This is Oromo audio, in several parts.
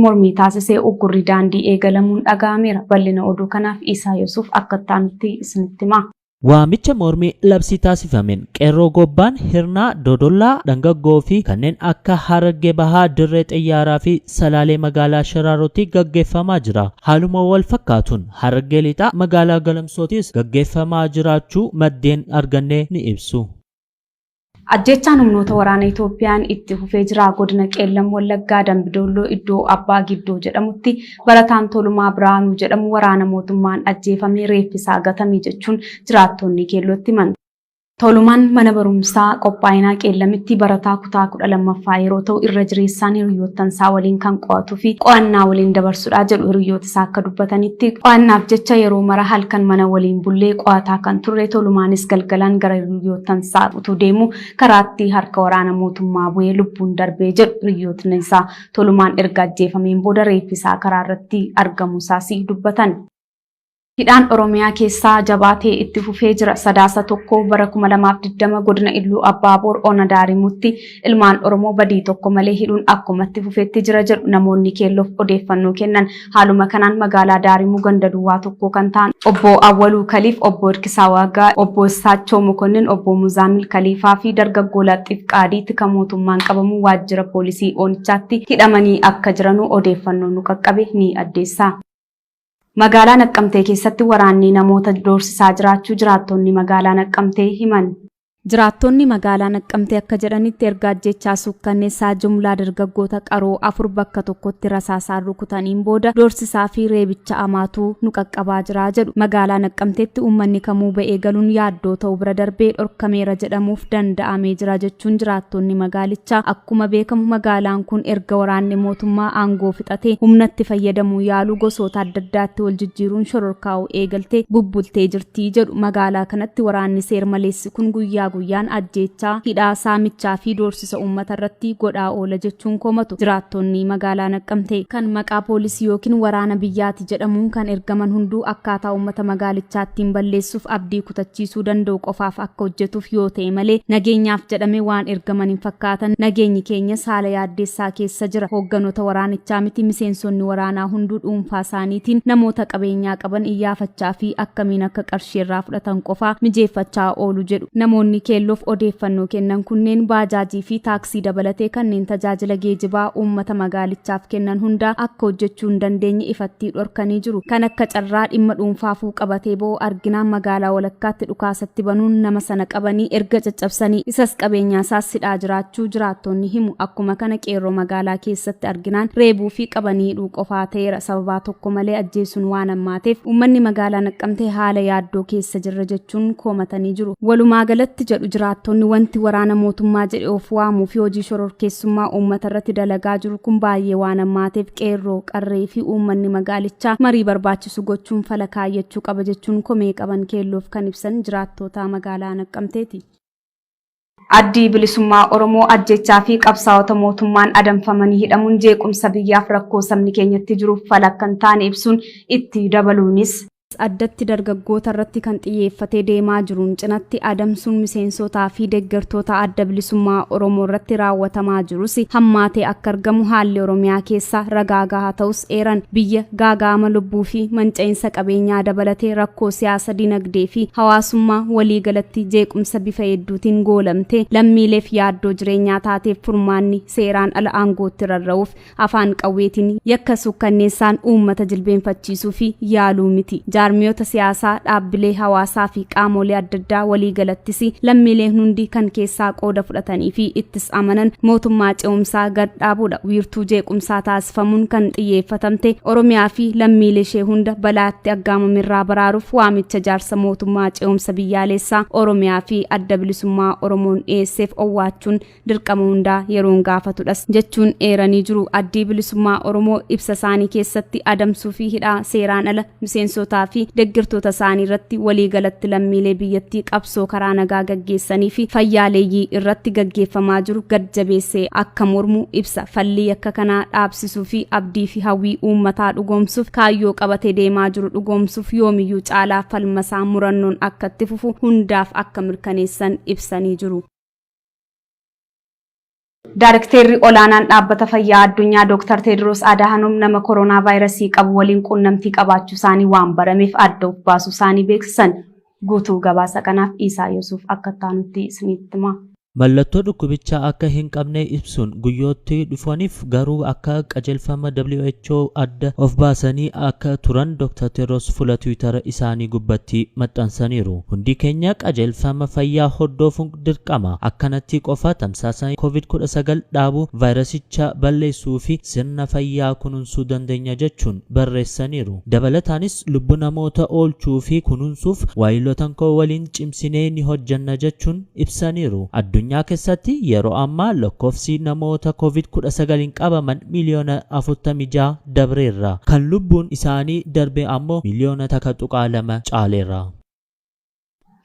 Mormii taasisee uggurri daandii eegalamuun dhaga'ameera. Bal'ina oduu kanaaf Isaa Yusuuf akka itti isinitti hima. Waamicha mormii labsii taasifameen Qeerroo Gobbaan, Hirnaa, Dodollaa, Dhangaggoo fi kanneen akka Harargee Bahaa, Dirree Xiyyaaraa fi Salaalee magaalaa Shiraarotti gaggeeffamaa jira. Haaluma wal fakkaatuun Harargee Lixaa magaalaa Galamsootis gaggeeffamaa jiraachuu maddeen arganne ni ibsu. Ajjechaan humnoota waraana Itoophiyaan itti fufee jira. Godina Qeellam Wallaggaa Dambidolloo iddoo Abbaa Giddoo jedhamutti barataan Tolumaa Biraanuu jedhamu waraana mootummaan ajjeefamee reeffisaa gatame jechuun jiraattonni keellootti himan. Tolumaan mana barumsaa qophaa'inaa Qeellamitti barataa kutaa 12ffaa yeroo ta'u irra jireessaan hiriyoottansaa waliin kan qo'atuu fi qo'annaa waliin dabarsudha jedhu hiriyoota isaa akka dubbatanitti. Qo'annaaf jecha yeroo mara halkan mana waliin bullee qo'ataa kan turre Tolumaanis galgalaan gara hiriyoottansaa utuu deemu karaatti harka waraana mootummaa bu'ee lubbuun darbee jedhu hiriyootni isaa. Tolumaan erga ajjeefameen booda reeffi isaa karaa irratti argamuu isaas dubbatan. Hidhaan Oromiyaa keessaa jabaatee itti fufee jira. Sadaasa 1 bara 2020 godina Illuu Abbaaboor Ona Daarimuutti ilmaan Oromoo badii tokko malee hidhuun akkuma itti fufeetti jira jedhu namoonni keelloof odeeffannoo kennan. Haaluma kanaan magaalaa Daarimuu ganda duwwaa tokko kan ta'an Obbo Awwaluu Kaliif, Obbo Hirkisaa Waagaa, Obbo Issaachoo Mokonnin, Obbo Muzaamil Kaliifaa fi dargaggoo Laxxiif Qaadiitti kan mootummaan qabamu waajjira poolisii Oonichaatti hidhamanii akka jiranuu odeeffannoo nu qaqqabe ni addeessa. Magaalaa Naqqamtee keessatti waraanni namoota doorsisaa jiraachuu jiraattonni magaalaa Naqqamtee himan. Jiraattonni magaalaa Naqqamtee akka jedhanitti erga ajjechaa suukkanneessaa jumlaa dargaggoota qaroo 4 bakka tokkotti rasaasaan rukutaniin booda doorsisaa fi reebicha amaatu nu qaqqabaa jira jedhu. Magaalaa Naqqamteetti uummanni kamuu ba'ee galuun yaaddoo ta'uu bira darbee dhorkameera jedhamuuf danda'amee jira jechuun jiraattonni magaalichaa akkuma beekamu magaalaan kun erga waraanni mootummaa aangoo fixatee humnatti fayyadamuu yaaluu gosoota adda addaatti wal jijjiiruun shororkaa'uu eegaltee bubbultee jirti jedhu. Magaalaa kanatti waraanni seer-maleessi kun guyyaa guyyaan ajjeechaa, hidhaa, saamichaa fi doorsisa uummata irratti godhaa oola jechuun komatu jiraattonni magaalaa Naqqamtee. Kan maqaa poolisii yookiin waraana biyyaati jedhamuun kan ergaman hunduu akkaataa uummata magaalichaa ittiin balleessuuf abdii kutachiisuu danda'u qofaaf akka hojjetuuf yoo ta'e malee nageenyaaf jedhame waan ergaman hin fakkaatan. Nageenyi keenyas haala yaaddeessaa keessa jira. Hoogganoota waraanichaa miti miseensonni waraanaa hunduu dhuunfaa isaaniitiin namoota qabeenyaa qaban iyyaafachaa fi akkamiin akka qarshii irraa fudhatan qofaa mijeeffachaa oolu jedhu. Namoonni keelloof odeeffannoo kennan kunneen baajaajii fi taaksii dabalatee kanneen tajaajila geejibaa uummata magaalichaaf kennan hundaa akka hojjechuu hin dandeenye ifatti dhorkanii jiru. Kan akka carraa dhimma dhuunfaafuu qabatee ba'u arginaan magaalaa walakkaatti dhukaasatti banuun nama sana qabanii erga caccabsanii isas qabeenyaa isaas hidhaa jiraachuu jiraattonni himu. Akkuma kana qeerroo magaalaa keessatti arginaan reebuu fi qabanii hidhuu qofaa ta'eera. Sababaa tokko malee ajjeesuun waan hammaateef uummanni magaalaa Naqqamtee haala yaaddoo keessa jirra jechuun komatanii jiru. Walumaa galatti jedhu jiraattonni wanti waraana mootummaa jedhe of waamuu fi hojii shororkeessummaa uummata irratti dalagaa jiru kun baay'ee waan hammaateef qeerroo, qarree fi uummanni magaalichaa marii barbaachisu gochuun fala kaayyachuu qaba jechuun komee qaban keelloof kan ibsan jiraattoota magaalaa Naqqamteeti. Addi Bilisummaa Oromoo ajjechaa fi qabsaa'ota mootummaan adamfamanii hidhamuun jeequmsa biyyaaf rakkoo sabni keenyatti jiruuf fala akka hin taane ibsuun itti dabaluunis, addatti dargaggoota irratti kan xiyyeeffatee deemaa jiruun cinatti adamsuun miseensotaa fi deeggartoota Adda Bilisummaa Oromoo irratti raawwatamaa jirus hammaatee akka argamu haalli Oromiyaa keessa ragaa gahaa ta'us eeran. Biyya gaaga'ama lubbuu fi manca'iinsa qabeenyaa dabalatee rakkoo siyaasa, dinagdee fi hawaasummaa waliigalatti jeequmsa bifa hedduutiin goolamte lammiileef yaaddoo jireenyaa taateef furmaanni seeraan ala aangootti rarra'uuf afaan qawweetiin yakka suukkanneessaan uummata jilbeenfachiisuu fi yaaluu miti. Jaarmiyoota siyaasaa, dhaabbilee hawaasaa fi qaamolee adda addaa waliigalattis lammiileen hundi kan keessaa qooda fudhatanii fi ittis amanan mootummaa ce'umsaa gad dhaabuudha. Wiirtuu jeequmsaa taasifamuun kan xiyyeeffatamte Oromiyaa fi lammiilee ishee hunda balaatti aggaamamirraa baraaruuf waamicha jaarsa mootummaa ce'umsa biyyaalessaa Oromiyaa fi Adda Bilisummaa Oromoon dhiyeesseef owwaachuun dirqama hundaa yeroon gaafatudhas jechuun eeranii jiru. Addii Bilisummaa Oromoo ibsa isaanii keessatti adamsuu fi hidhaa seeraan ala miseensotaa fi deeggartoota isaanii irratti waliigalatti lammiilee biyyattii qabsoo karaa nagaa gaggeessanii fi fayyaaleeyyii irratti gaggeeffamaa jiru gad jabeessee akka mormu ibsa. Fallii yakka kanaa dhaabsisuu fi abdii fi hawwii uummataa dhugoomsuuf kaayyoo qabatee deemaa jiru dhugoomsuuf yoomiyyuu caalaa falmasaa murannoon akka itti fufu hundaaf akka mirkaneessan ibsanii jiru. Daarekteerri olaanaan Dhaabbata Fayyaa Addunyaa Dooktar Teediroos Adaahanom nama koronaavaayirasii qabu waliin quunnamtii qabaachuu isaanii waan barameef adda of baasuu isaanii beeksisan. Guutuu gabaasa kanaaf Iisaa Yusuuf akka itti isinitti hima. Mallattoo dhukkubichaa akka hin qabne ibsuun guyyootti dhufaniif garuu akka qajeelfama WHO adda of baasanii akka turan Dr. Tedros fuula Tiwiitara isaanii gubbatti maxxansaniiru. Hundi keenya qajeelfama fayyaa hordofuun dirqama. Akkanatti qofa tamsaasa COVID-19 dhaabuu, vaayirasicha balleessuu fi sirna fayyaa kunuunsuu dandeenya jechuun barreessaniiru. Dabalataanis lubbuu namoota oolchuu fi kunuunsuuf waayiloota koo waliin cimsinee ni hojjanna jechuun ibsaniiru. Addunyaa keessatti yeroo ammaa lakkoofsi namoota COVID-19 qabaman miliyoona 46 dabreerra. Kan lubbuun isaanii darbe ammoo miliyoona 1.2 caaleera.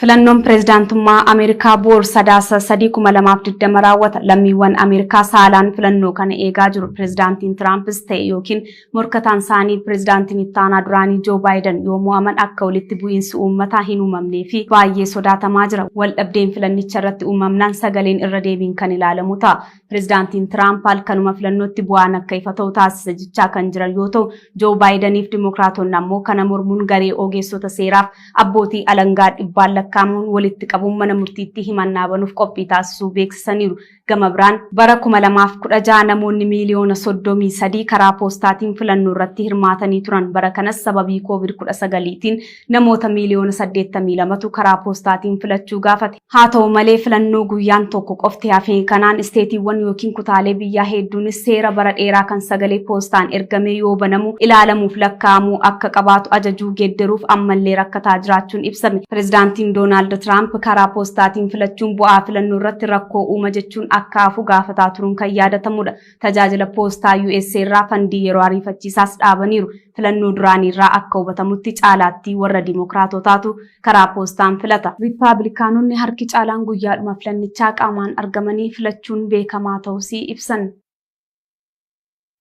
Filannoon pireezidaantummaa Ameerikaa boor Sadaasa 3, 2020 raawwata. Lammiiwwan Ameerikaa saalaan filannoo kana eegaa jiru. Pireezidaantiin Tiraampis ta'e yookiin morkataan isaanii pireezidaantiin ittaanaa duraanii Joo Baayiden yoo mo'aman akka walitti bu'iinsi uummataa hin uumamnee fi baay'ee sodaatamaa jira. Wal dhabdeen filannicha irratti uumamnaan sagaleen irra deebiin kan ilaalamu ta'a. Pireezidaantiin Tiraamp halkanuma filannootti bu'aan akka ifa ta'u taasisa jechaa kan jiran yoo ta'u, Joo Baayideniif Dimookiraatonni ammoo kana mormuun garee ogeessota seeraaf abbootii alangaa dhibbaan lakkaa'amuun walitti qabuun mana murtiitti himannaa banuuf qophii taasisuu beeksisaniiru. Gama biraan bara 2016 namoonni miiliyoona 33 karaa poostaatiin filannoo irratti hirmaatanii turan. Bara kanas sababii COVID-19tiin namoota miiliyoona 82tu karaa poostaatiin filachuu gaafate. Haa ta'u malee, filannoo guyyaan tokko qofti hafee kanaan isteetiiwwan yookiin kutaalee biyyaa hedduunis seera bara dheeraa kan sagalee poostaan ergamee yoo banamu ilaalamuuf lakkaa'amuu akka qabaatu ajajuu geeddaruuf ammallee rakkataa jiraachuun ibsame. Pireezidaantiin Doonaald Tiraamp karaa poostaatiin filachuun bu'aa filannoo irratti rakkoo uuma jechuun akka hafu gaafataa turuun kan yaadatamudha. Tajaajila poostaa USA irraa fandii yeroo ariifachiisaas dhaabaniiru. Filannoo duraanii irraa akka hubatamutti caalaatti warra Dimookiraatotaatu karaa poostaan filata. Riippaabilikaanonni harki caalaan guyyaadhuma filannichaa qaamaan argamanii filachuun beekamaa ta'uusii ibsan.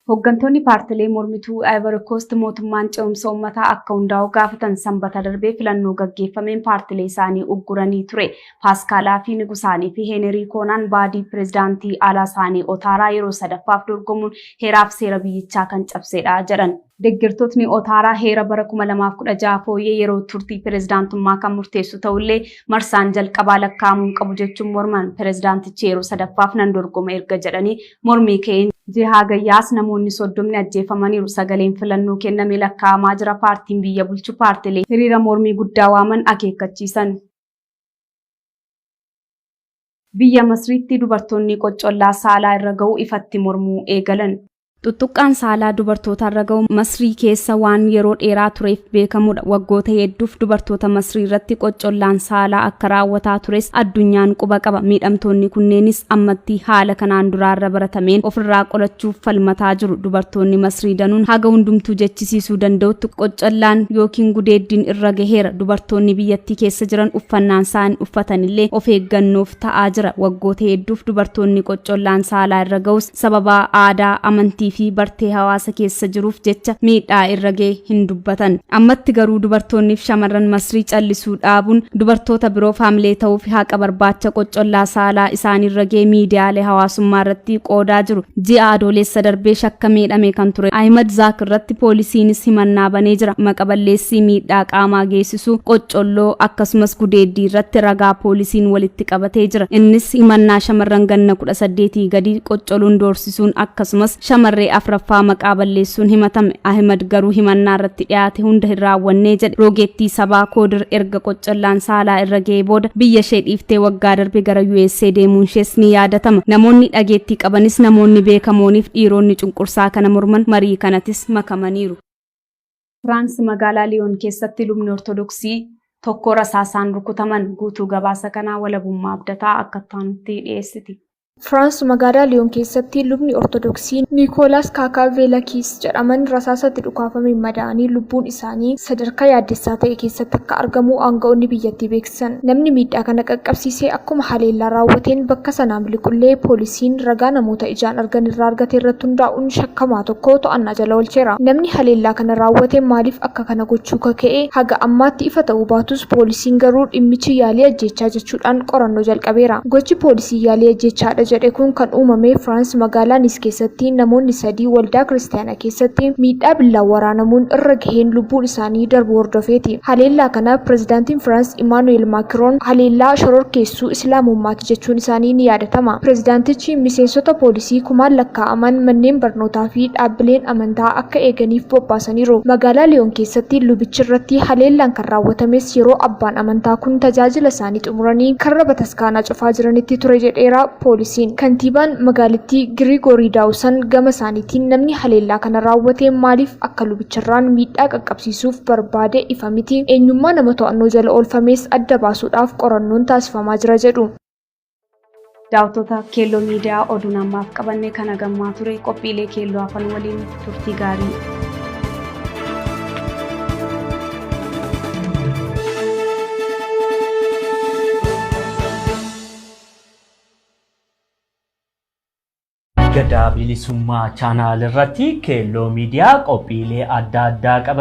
Hooggantoonni paartilee mormituu Ivory Coast mootummaan ce'umsa uummataa akka hundaa'u gaafatan. Sanbata darbee filannoo gaggeeffameen paartilee isaanii ugguranii ture. Paaskaalaa fi Nigusaanii fi Heenerii Koonaan baadii pireezidaantii Alaasaanii Otaaraa yeroo sadaffaaf dorgomuun heeraaf seera biyyichaa kan cabsedha jedhan. Deeggartootni Otaaraa heera bara 2016 fooyyee yeroo turtii pireezidaantummaa kan murteessu ta'ullee marsaan jalqabaa lakkaa'amuu qabu jechuun morman. Pireezidaantichi yeroo sadaffaaf nan dorgoma erga jedhanii mormii ka'een ji'a Hagayyaas namoonni 30 ajjeefamaniiru. Sagaleen filannoo kenname lakkaa'amaa jira. Paartiin biyya bulchu paartilee hiriira mormii guddaa waaman akeekkachiisan. Biyya Masriitti dubartoonni qoccollaa saalaa irra ga'u ifatti mormuu eegalan. Tuttuqqaan saalaa dubartoota irra ga'u Masrii keessa waan yeroo dheeraa tureef beekamudha. Waggoota hedduuf dubartoota Masrii irratti qoccollaan saalaa akka raawwataa tures addunyaan quba qaba. Miidhamtoonni kunneenis ammatti haala kanaan duraarra baratameen ofirraa qolachuuf falmataa jiru. Dubartoonni Masrii danuun haga hundumtuu jechisiisuu danda'utti qoccollaan yookiin gudeeddiin irra gaheera. Dubartoonni biyyattii keessa jiran uffannaan isaan uffatanillee of eeggannoof ta'aa jira. Waggoota hedduuf dubartoonni qoccollaan saalaa irra ga'us sababa aadaa, amantii fi bartee hawaasa keessa jiruuf jecha miidhaa irra ga'e hin dubbatan. Ammatti garuu dubartoonni fi shamarran Masrii callisuu dhaabuun dubartoota biroof haamilee ta'uuf haqa barbaacha qoccollaa saalaa isaaniirra ga'e miidiyaalee hawaasummaa irratti qoodaa jiru. Ji'a Adoolessa darbee shakkamee hidhame kan ture Ahimad Zaak irratti poolisiinis himannaa banee jira. Maqa balleessii miidhaa qaamaa geessisu, qoccolloo akkasumas gudeeddii irratti ragaa poolisiin walitti qabatee jira. Innis himannaa shamarran ganna 18 gadi qoccoluun doorsisuun akkasumas shamarree afraffaa maqaa balleessuun himatame. Ahimad garuu himannaa irratti dhiyaate hunda hin raawwannee jedhe. Rogeettii sabaa Koodir erga qoccollaan saalaa irra ga'ee booda biyya ishee dhiiftee waggaa darbe gara USA deemuun ishees ni yaadatama. Namoonni dhageettii qabanis, namoonni beekamooniif dhiironni cunqursaa kana morman marii kanatis makamaniiru. Firaans magaalaa Liyoon keessatti lubni Ortodoksii tokko rasaasaan rukutaman. Guutuu gabaasa kanaa Walabummaa Abdataa akka taanutti dhiyeessiti. Firaans magaalaa Liyoon keessatti lubni Ortodoksii Niikoolaas Kaakaaveelakis jedhaman rasaasatti dhukaafamee madaa'anii lubbuun isaanii sadarkaa yaaddessaa ta'e keessatti akka argamu aanga'oonni biyyattii beeksisan. Namni miidhaa kana qaqqabsiise akkuma haleellaa raawwateen bakka sanaa miliqullee, poolisiin ragaa namoota ijaan argan irraa argate irratti hundaa'uun shakkamaa tokko to'annaa jala oolcheera. Namni haleellaa kana raawwate maaliif akka kana gochuu kaka'e haga ammaatti ifa ta'uu baatus, poolisiin garuu dhimmichi yaalii ajjeechaa jechuudhaan qorannoo jalqabeera. Gochi poolisii yaalii ajjeechaadha jedhe kun kan uumame Firaans magaalaa Niis keessatti namoonni 3 waldaa kiristaanaa keessatti miidhaa billaan waraanamuun irra gaheen lubbuun isaanii darbu hordofeeti. Haleellaa kana pirezidaantiin Firaans Imaanu'eel Maakiroon haleellaa shororkeessuu Islaamummaati jechuun isaanii ni yaadatama. Pirezidaantichi miseensota poolisii kumaan lakkaa'aman manneen barnootaa fi dhaabbileen amantaa akka eeganiif bobbaasaniiru. Magaalaa Liyoon keessatti lubichi irratti haleellaan kan raawwatames yeroo abbaan amantaa kun tajaajila isaanii xumuranii karra bataskaanaa cufaa jiranitti ture jedheera poolisiin. Kantiibaan magaalittii Giriigoorii Daawusan gama isaaniitiin namni haleellaa kana raawwate maaliif akka lubicharraan miidhaa qaqqabsiisuuf barbaade ifa miti. Eenyummaa nama to'annoo jala oolfames adda baasuudhaaf qorannoon taasifamaa jira jedhu. Daawwattoota Keelloo Miidiyaa oduun ammaaf qabanne kana gammaa ture qophiilee Keelloo hafan waliin turtii gaarii. Gadaa Bilisummaa chaanaal irratti Keelloo Miidiyaa qophiilee adda addaa qaba.